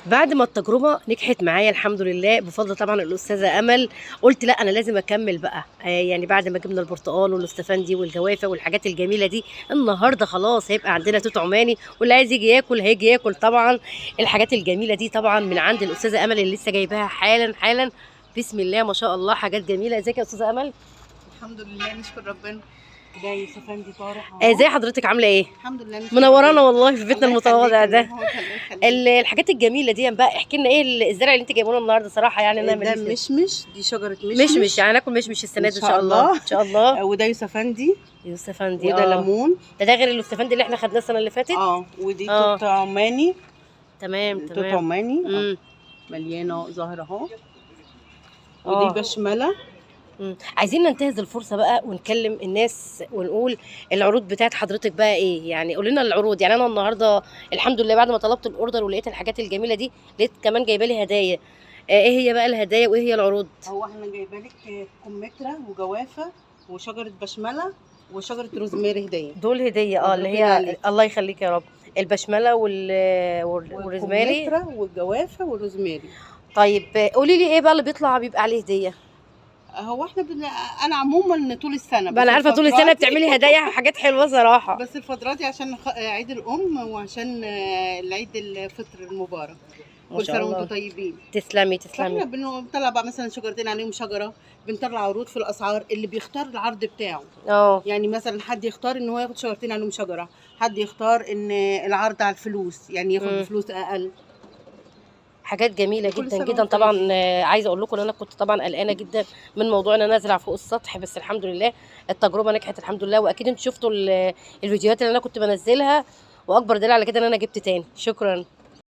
بعد ما التجربة نجحت معايا الحمد لله بفضل طبعا الأستاذة أمل، قلت لا أنا لازم أكمل بقى. يعني بعد ما جبنا البرتقال واليوستفندي والجوافة والحاجات الجميلة دي، النهاردة خلاص هيبقى عندنا توت عماني، واللي عايز يجي ياكل هيجي ياكل. طبعا الحاجات الجميلة دي طبعا من عند الأستاذة أمل اللي لسه جايباها حالا حالا. بسم الله ما شاء الله، حاجات جميلة. ازيك يا أستاذة أمل؟ الحمد لله نشكر ربنا. ده يوسفندي طارح اهو. ازي حضرتك، عاملة ايه؟ الحمد لله نشكر منورانا ربنا. والله في بيتنا الله المتواضع يخليك، ده. الله يخليك. الحاجات الجميلة دي بقى، احكي لنا ايه الزرع اللي انت جايبه لنا النهارده؟ صراحة يعني انا ده ماليش مشمش، دي شجرة مشمش. مشمش، يعني ناكل مشمش السنة دي إن ان شاء الله. ان شاء الله. وده يوسفندي. يوسفندي، وده ليمون. ده غير اليوسفندي اللي احنا خدناه السنة اللي فاتت. ودي توت عماني. تمام توت تمام. عماني مليانة زهر اهو. ودي بشمله. عايزين ننتهز الفرصة بقى ونكلم الناس ونقول العروض بتاعت حضرتك بقى ايه، يعني قول لنا العروض. يعني انا النهارده الحمد لله بعد ما طلبت ال order ولقيت الحاجات الجميلة دي، لقيت كمان جايبه لي هدايا. ايه هي بقى الهدايا وايه هي العروض؟ هو احنا جايبه لك كمثرى وجوافه وشجره بشمله وشجره روزماري هديه. دول هديه، اللي مبروكين هي عليك. الله يخليك يا رب. البشمله والروزماري. والكمثرى والجوافه والروزماري. طيب قولي لي ايه بقى اللي بيطلع بيبقى عليه هديه؟ هو احنا انا عموما طول السنة، بقى انا عارفه طول السنة بتعملي هدايا حاجات حلوة صراحة. بس الفترة دي عشان عيد الام وعشان العيد الفطر المبارك. ما كل شاء سنة وانتم الله. طيبين. تسلمي فاحنا تسلمي. بنطلع بقى مثلا شجرتين عليهم شجرة، بنطلع عروض في الاسعار، اللي بيختار العرض بتاعه. يعني مثلا حد يختار ان هو ياخد شجرتين عليهم شجرة، حد يختار ان العرض على الفلوس، يعني ياخد بفلوس اقل. حاجات جميلة كل جدا سنة جدا. وانتم طبعا طيبين. عايزه اقول لكم ان انا كنت طبعا قلقانة جدا من موضوع ان انا ازرع فوق السطح، بس الحمد لله التجربة نجحت الحمد لله. واكيد انتوا شفتوا الفيديوهات اللي انا كنت بنزلها، واكبر دليل على كده ان انا جبت تاني. شكرا.